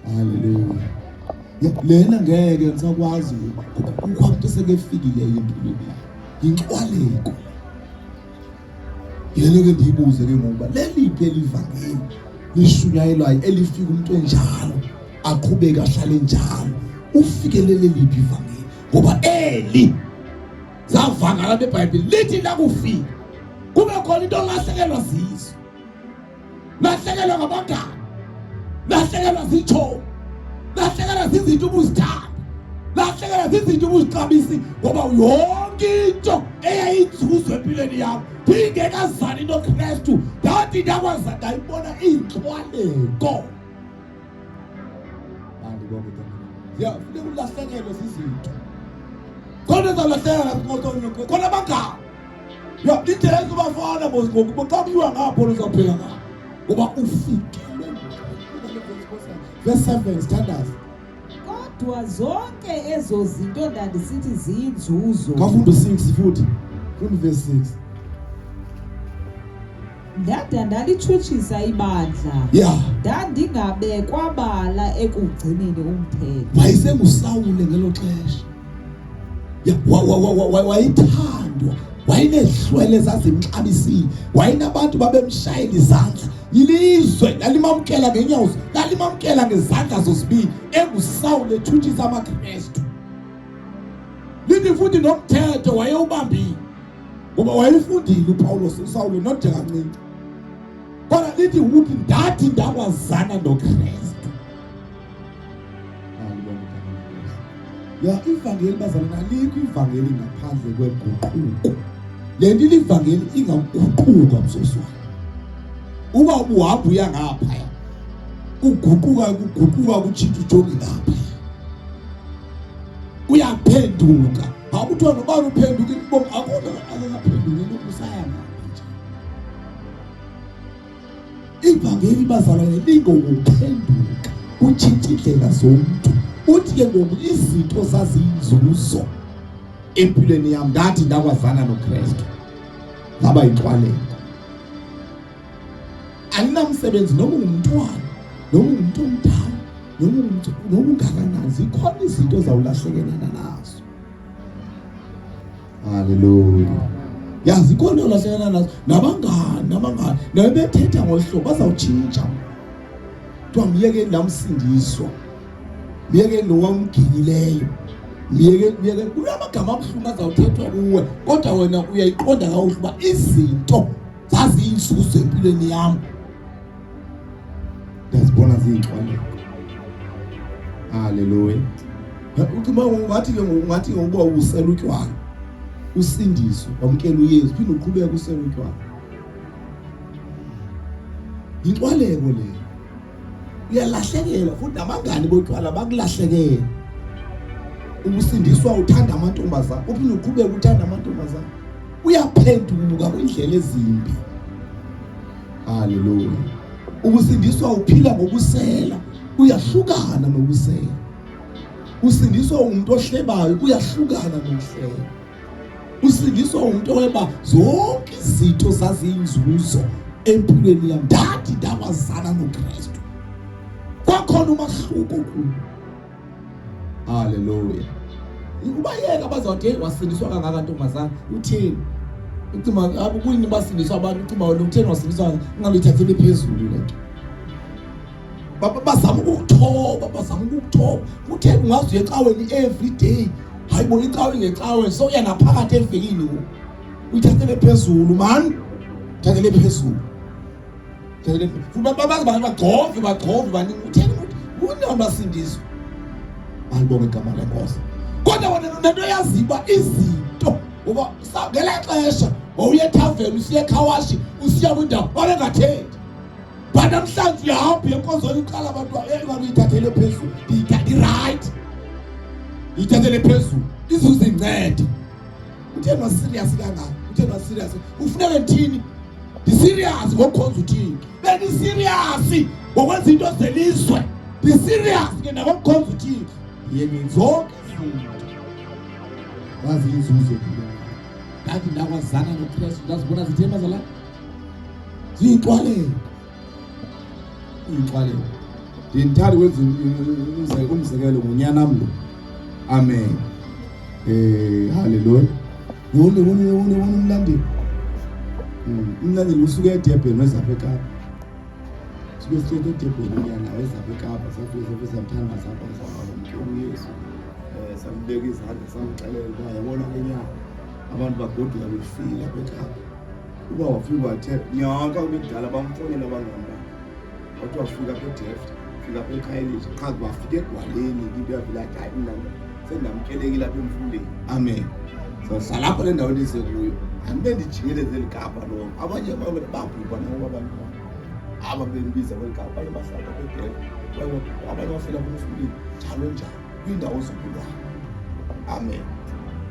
Haleluya. Lena ngeke ngisakwazi ngoba kukho abantu esekefikileyo empilweni yami. Yinxwaleko. Yilelo ke ndiyibuze ke ngokuba leliphi elivangeli lishunyayelwayo elifika umuntu enjalo aqhubeke ahlale njalo ufikelele liphi ivangeli ngoba eli zavangala beBhayibheli lithi lakufika kube khona into olahlekelwa zizo lahlekelwa ngabangani lahlekelwa zitshomi lahlekelwa zizinto ubuzithanda lahlekelwa zizinto ubuzixabisi ngoba yonke into eyayinzuzo empilweni yam ndingekazani noKristu ndathi ndakwaza ndayibona inxwaleko ya funeka ulahlekelwe zizinto khona ezalahleka khona abangani Ya indlela ezobafana mos ngoku xa kuyiwa ngapho luzawuphila ngapho ngoba ufikelwe verse 7 sithandaza. Kodwa zonke ezo zinto ndandisithi ziyinzuzo. Khawufunde u-6 futhi. Funda verse 6. Ndada ndalitshutshisa ibandla. Yeah. Ndandingabekwa bala ekugcineni umthetho. WayesenguSawule ngelo xesha. Wayethandwa, wayenezihlwele zazimxabisile, wayenabantu babemshayela izandla. Ilizwe lalimamkela ngenyawo, lalimamkela ngezandla zozibini, enguSawule etshutshisa amaKristu. Lithi futhi nomthetho wayewubambile. Ngoba wayefundile uPawulos uSawule not nje kancinci. Kodwa lithi ukuthi ndathi ndakwazana noKristu. Ya ivangeli bazalwane alikho ivangeli ngaphandle kweguquko. Le nto ilivangeli ingaguquka msoswana. Uba ubuhamba uya ngaphaya. Kuguquka kuguquka kutshintsha ujonge ngaphaya. Uyaphenduka. Akuthiwa nobani uphendukile ubomi akukho akakaphendukile usaya ngapha nje. Ivangeli bazalwane lingokuphenduka kutshintsha indlela zomntu. Uthi ke ngoku izinto zaziyinzuzo empilweni yam ndathi ndakwazana noKristu ngaba yinxwaleko. Alinamsebenzi noba ungumntwana noba ungumntu omdala noba ungumntu noba ungakanani zikhona izinto ozawulahlekelana nazo. Haleluya. Yazi ikhona olahlekana nazo nabangani nabangani naye bethetha ngolu hlobo bazawutshintsha. Kuthiwa myekeni lamsindiswa. Myekeni lo wamginyileyo. Myeke myeke kunamagama abuhlungu azawuthethwa kuwe kodwa wena uyayiqonda kakuhle uba izinto zaziyinzuzo empilweni yam. Ndiyazibona ziyinxwaleko. Haleluya. Ucinga ungathi ke ngoku ungathi ke ngokuba usela utywala usindiswe wamkela uYesu phinde uqhubeke usela utywala. Yinxwaleko leyo. Uyalahlekelwa futhi nabangani botywala bakulahlekela. Ukusindiswa uthanda amantombazana uphinde uqhubeke uthanda amantombazana. Uyaphenduka kwindlela ezimbi. Haleluya. Ukusindiswa uphila ngokusela, uyahlukana nokusela. Usindiswa umuntu ohlebayo, uyahlukana nokuhleba. Usindiswa umuntu oweba zonke izinto zaziyinzuzo empilweni yami. Ndathi ndakwazana noKristu. Kwakhona umahluko kuwo. Haleluya. Ubayeka bazawuthi hey wasindiswa kangaka ntombazana utheni? Ucima kuyini basindiswa abantu ucima wena utheni wasindiswa ungabithatheli phezulu le nto. Bazama ukukuthoba, bazama ukukuthoba. Kutheni ungaze uye ecaweni every day? Hayi bo icawe ngecawe so uya naphakathi evekini ngoku. Uyithathele phezulu man. Uthathele phezulu. Babazi bagcove bagcove baningi utheni ukuthi kunani basindiswa alibonge igama lenkosi kodwa wena unento yaziyo uba izinto ngoba ngelaa xesha wawuye ethaveni usiya ekhawashi usiya kwindawo babengathethi but namhlanje uyahamba uye enkonzweni uqala abantu uyithathele phezulu ndirayithi ndiyithathele phezulu izuzincede utheni waserious kangaka utheni waserious ufuneke ndithini ndiserious ngokukhonza uthixo bendiserious ngokwenza into zelizwe ndiserious ke nangokukhonza uthixo yeke zonke izinto wazi inzuzo empilweni ndathi ndakwazana nokristu ndazibona zitheni bazalwane ziyinxwaleko iyinxwaleko. Ndithanda ukwenza umzekelo ngonyanam lo. Amen. Haleluya. Wona wona wona wona umlandeli. Umlandeli usuke eDurban weza apha eKapa. Suke straight eDurban unyana weza apha eKapa safike safike samthandaza apha samke uYesu. Sambeka izandla samxelela uba yabona ke nyana abantu bagoduka befile apha eKapa. Uba wafika wathe nyaka kudala bamfonela abangani bakhe. Wathi wafika apha eDelft, fika apha eKhayelitsha, qha wafika egwaleni into yavela athi hayi mna sendamkelekile apha emfuleni. Amen. Sawuhlala apha le ndawo endise kuyo. Andibe ndijikeleze eli Kapa lo. Abanye babhubha nabo abantu aba bembiza kweli Kapa, abanye bahlala apha eDelft, abanye bafela apha emfuleni, njalo njalo kwiindawo zokulwana. Amen.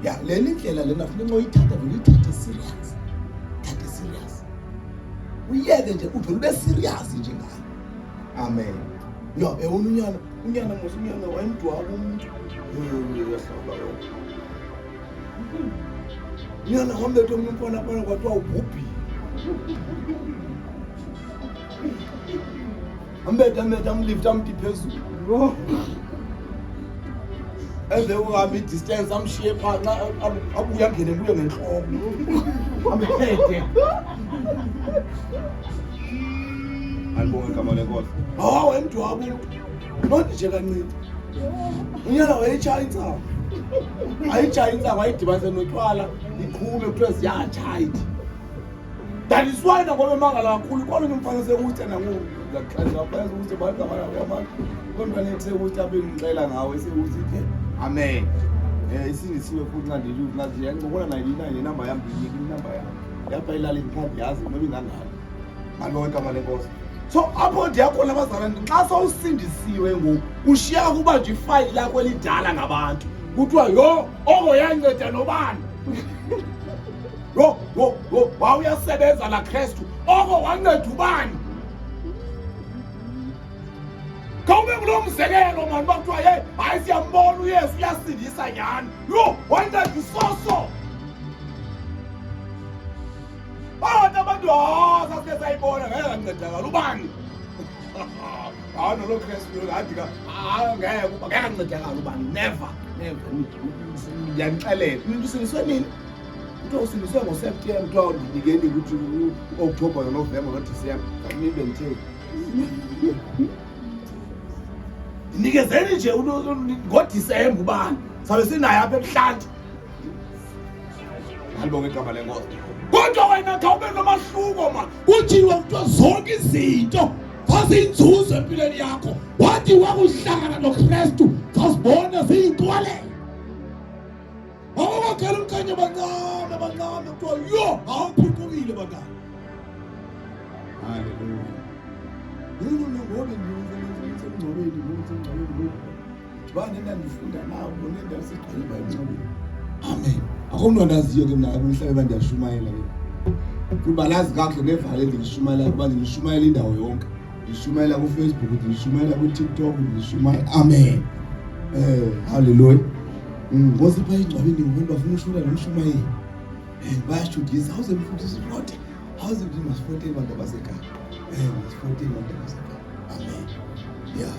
Ya lena indlela lena funeka uyithathe vele uyithathe serious. Thathe serious. Uyeke nje uvele ube serious nje ngayo. Amen. Ya ewona unyana, unyana mos unyana wayemdwaba umuntu. Uyahlaba yona. Unyana wambetha omnye umfana phana kwathiwa ubhubhile. Ambethe ambethe amlift amthi phezulu. Emve kokuhamba i-distance amshiye phaa nxa abuye angene kuye ngentloko. Ambethe. Alibonge igama lenkosi. Hawu emdwabo umntu. Not nje kancinci. Unyana wayetshaya intsangu. Ayitshaye intsangu ayidibanise notywala iqhume kuthiwe ziyatshaya ithi. That is why nangoba emangala kakhulu kolunye umfana sekuwuthe nangoku ndiyafana sekuwuthe bantu kodwa nethe ukuthi abengixela ngawe sekuthi ke amen. Isindisiwe futhi nxa ndili nxa ndiyancokola naye naye nenamba yam ndiyinike inamba yam. Yapha elalini phaa ndiyazi noba ingangani. Malonke igama lenkosi. So apho ndiyakhona abazalwane xa sowusindisiwe ngoku ushiyeka kuba nje ifayili lakho elidala ngabantu. Kuthiwa yho oko yanceda nobani. Yho yho yho wawuyasebenza la Kristu oko wanceda ubani. Khawube ngulo mzekelo mani uba kuthiwa yeyi hayi siyambona uYesu uyasindisa nyhani. Yho wanceda usoso. Bathi abantu ha sasike sayibona ngeke ancedakala ubani. Hayi nolo Kristu lo hayi ka ngeke uba ngeke ancedakala ubani never never. Ndiyanixelela umuntu usindiswe nini? Kuthiwa usindiswe ngoSeptemba kuthiwa ndinikeni ukuthi uOctober noNovember noDisemba nibe nditheni. Ndinikezeni nje ngoDisemba ubani sabe sinaye apha ebuhlanti. Alibonge igama lenkosi. Kodwa wena khawube nomahluko man. Kuthiwa kuthiwa zonke izinto zaziyinzuzo empilweni yakho. Wathi wakuhlangana noKristu zazibona ziyintwalelo. Awubagela umkhanyo bancane bancane kuthiwa yo awuphucukile bantwana. Haleluya. Yini ngobe ngisemngcwabeni ngisemngcwabeni ngoku. Ndibane ndandifunda nabo nendawo sigcwele bayingcwabeni. Amen. Akho mntu andaziyo ke mna umhlaba uba ndiyashumayela ke. Futhi balazi kakuhle nevali endilishumayelayo kuba ndilishumayela indawo yonke. Ndishumayela kuFacebook, ndishumayela kuTikTok, ndishumayela. Amen. Haleluya. Nkosi pha engcwabeni abantu bafuna ushumayela nomshumayeli. Bayashudisa, awuze mfundisi ufote. Awuze mfundisi masifoteni bantu abasekhaya. Masifoteni bantu abasekhaya. Amen. Yeah.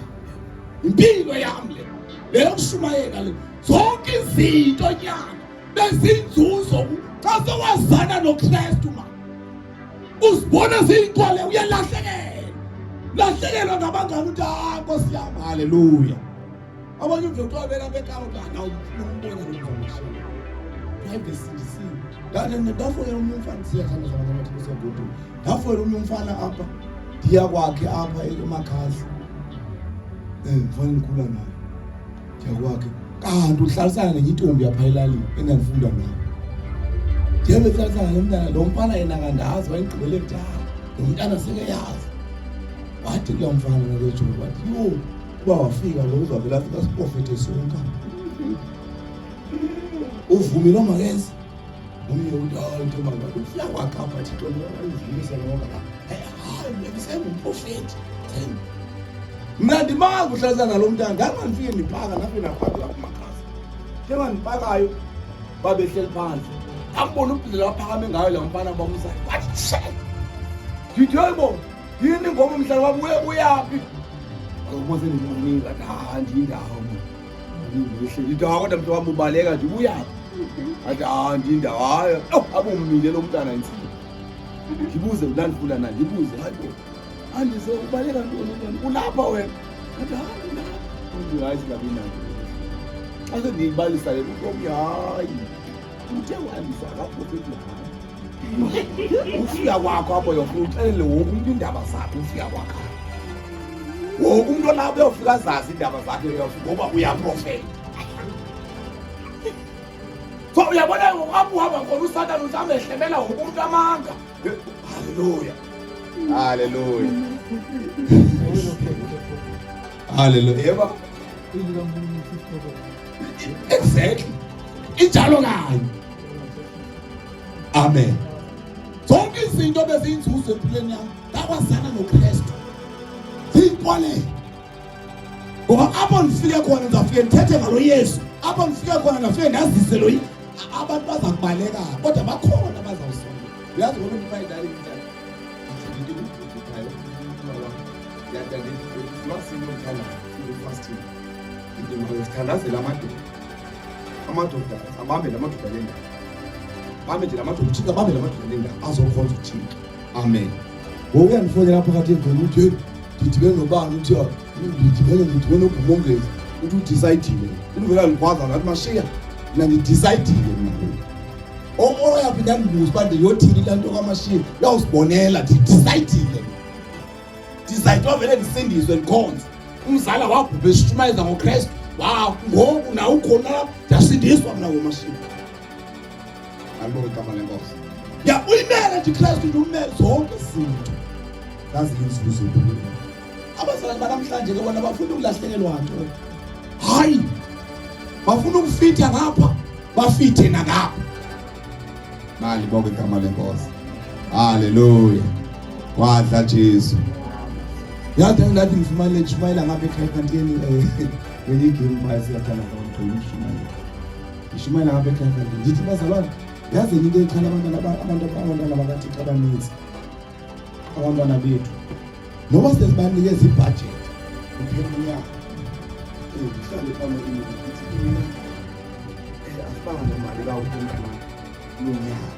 Impilo yam le. Le yokushumayela le. Zonke izinto nyana bezinzuzo xa sewazana noKristu ma. Uzibona ziyintwale uyalahlekelwa. Lahlekelwa ngabangani uthi ah Nkosi yami haleluya. Abanye uve kuthiwa belapha ekhaya kuthiwa nawu umbona lo mfana. Wayebesindisiwe. Ndafoyela omnye umfana siyathandaza abantu abathi kusegoduka. Ndafoyela omnye umfana apha ndiya kwakhe apha eMakhazi. Mfana endikhula naye. Ndiya kwakhe. Kanti uhlalisana nenye intombi yapha elalini endandifunda nayo. Njengoba ehlalisana lo mntana, lo mfana yena akandazi wayengigqibele kudala. Lo mntana sekeyazi. Wathi kulaa mfana nalejoni wathi yho uba wafika lo uzavele afika siprofethe sonke. Uvumile omakeze. Omnye uthi hayi into mama ufika kwakhe apha Thixo uvumisa lonke la. Hayi sengumprofethi. Mna ndimazi uhlalisana nalo mntana ndanga ndifike ndipaka ndafike ndapaka lapha emakhasi. Njengoba ndipakayo babehleli phandle. Ndambona ubhidlela aphakame ngayo la mfana bamzayo. Wathi she. Ndithi hayi bo yini ngoba umhlala wami uye uyaphi? Ngoba sendibonile athi hayi ndiyindawo mna. Andihle. Ndithi hayi kodwa mntu wam ubaleka nje ubuyaphi? Athi hayi ndiyindawo. Hayi, oh abumile lo mntana intsini. Ndibuze mna ndifuna na ndibuze hayi bo. Andise ubaleka ntoni ntoni? Ulapha wena? Athi hayi ndilapha. Uthi hayi singabi nanto. Xa sendiyibalisa le nto uthi hayi. Uthe uandise akaprofethi hayi. Ufika kwakho apho yofika uxelele wonke umntu iindaba zakhe ufika kwakho. Wonke umntu olapho uyofika azazi iindaba zakhe uyofika ngoba uyaprofetha. So uyabona ngoku apho uhamba khona uSathane uthi amehlebela wonke umntu amanga. Haleluya. Haleluya. Haleluya. Yebo. Exactly. Injalo kanye. Amen. Zonke izinto beziyinzuzo empilweni yam ndakwazana noKristu. Ziyinkolelo. Ngoba apho ndifike khona ndizawufike ndithethe ngalo Yesu. Apho ndifike khona ndafike ndazise lo abantu baza kubaleka kodwa bakhona abazawusonda. Uyazi ngoba ndifayidali njani? Sithandazela amadoda amadoda abambe la madoda le ndawo bambe nje la madoda uthixo abambe la madoda le ndawo azokhonza uthixo amen ngoku uyandifowunela phakathi endlini uthi heyi ndidibene nobani uthiwa ndidibene ndidibene nobhumongezi uthi udisayidile uthi vele andikhwaza ngathi mashiya mna ndidisayidile mna oyaphinda andibuze uba ndiyothini laa nto kamashiya uyawuzibonela ndidisayidile ndizayithwa vele ndisindiswe ndikhonze umzala wabhubha esishumayeza ngokrestu wa ngoku nawe ukhona lapha ndiyasindiswa mna ngomashiya alibonge igama lenkosi ya uyimele nje ikrestu nje umele zonke izinto zaziyinzuzo empilweni abazalwane banamhlanje ke bona bafuna ukulahlekelwa nto hayi bafuna ukufitha ngapha bafithe nangapha Malibonge igama lenkosi. Haleluya. Wadla Jesu. Yathi ngathi ngifumane ngishumayela ngapha ekhaya kanti yeni eh, kwenye igame phaya siyathanda ngokugcina ukushumayela. Ngishumayela ngapha ekhaya kanti ngithi bazalwane yazi enye into echala abantwana abantu abantwana bakaThixo abaninzi abantwana bethu noba sesibanikeza ibudget kuphela unyaka eh, ngihlale phambi ngithi mina eh, asibanga nemali kawukuntwana kulo nyaka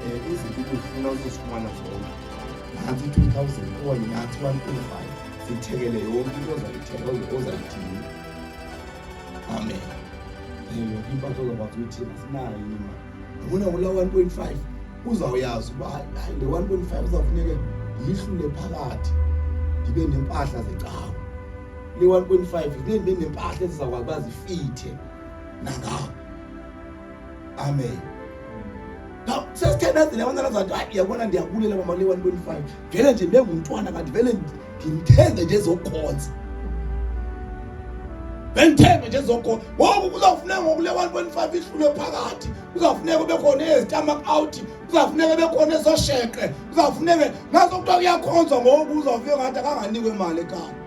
um izinto ubuzifuna uzozifumana zonke nantsi i-2000 okanye nantsi i-1.5 zithekele yonke into ozayithenga ozayidinga amen um yonke impahla ozakwazi uyithenga sinayo imali yabona kula 1.5 uzawuyazi uba hayi le 1.5 uzawufuneke ndiyihlule phakathi ndibe nempahla zecawa le 1.5 funeke ndibe nempahla ezizawukwazi uba zifithe nangapha amen now sesithandazile abantwana zathi hayi yabona ndiyabulela mama le 1.5 vele nje ndibe ngumntwana kanti vele ndimthenge nje ezokhonza bendithenge nje ezokhonza ngoku kuzawufuneka ngoku le 1.5 ihlulwe phakathi kuzawufuneka ube khona ezitamak out kuzawufuneka ube khona ezosheqe kuzawufuneka nazo kuthiwa kuyakhonzwa ngoku uzawufika ngathi akanganikwe imali ekhaya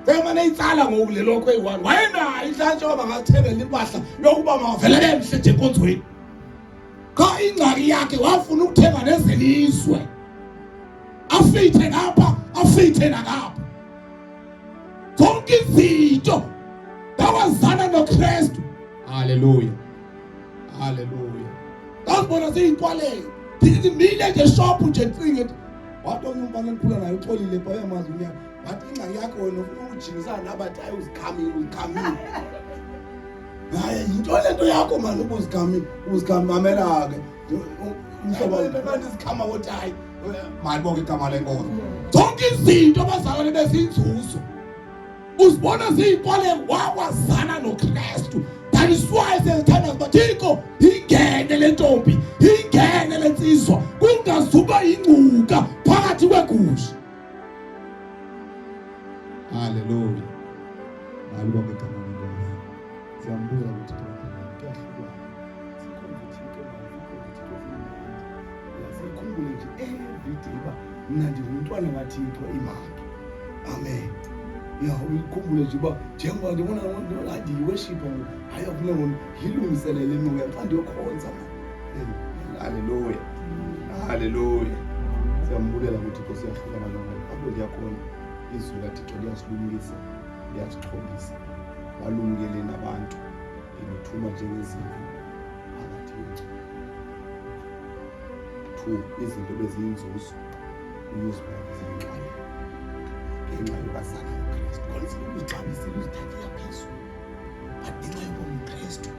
Emane itsala ngoku le lokho eyi-one wayenayo intlantla yoba makazithengele impahla yokuba makavele bemhle nje enkonzweni qha ingxaki yakhe wafuna ukuthenga nezelizwe afithe ngapha afithe nangapha zonke izinto ndawazana noKristu haleluya haleluya ndazibona ziyinkwalelo ndimile nje shophu nje ndicinge wathi omnye umfana endikhula naye uxolile pha uyamazi unyaka wathi ingxaki yakho wena ufuna ukujingisana nabathi hayi uzikhamile uzikhamile hayi yinto le nto yakho mani ubuzikhamile uzikhamamela ke umhlobo ndizikhama wothi hayi malibonke igama lenkosi zonke izinto abazalwane bezinzuzo uzibona ziyinkole wakwazana noKristu that is why sezithandaza uba Thixo ingene le ntombi ingene le nsizwa kungazuba ingcuka phakathi kwegusha Haleluya. Malibonge igama lenkosi. Siyambulela uThixo kuyahlukana. Sikhonze uThixo sikhonze uThixo sikhumbule nje every day uba mna ndingumntwana kaThixo imaki. Amen. Ya uyikhumbule nje uba njengoba ndibona ndiyiworshipha ngoku hayi akufuneka ngoku yilungiselele imimoya xa ndiyokhonza mna. Haleluya. Haleluya. Siyambulela uThixo siyahlukana apho ndiyakhona. Izwi likaThixo liyasilumkisa, liyasixhobisa. Balumkeleni abantu, ndinithuma njengezimvu phakathi kwengcuka. Two, izinto beziyinzuzo uyuzibona ziyingxwaleko ngenxa yobazana uKristu. Khona izinto uzixabisile uzithathela phezulu, but ngenxa yoba umKristu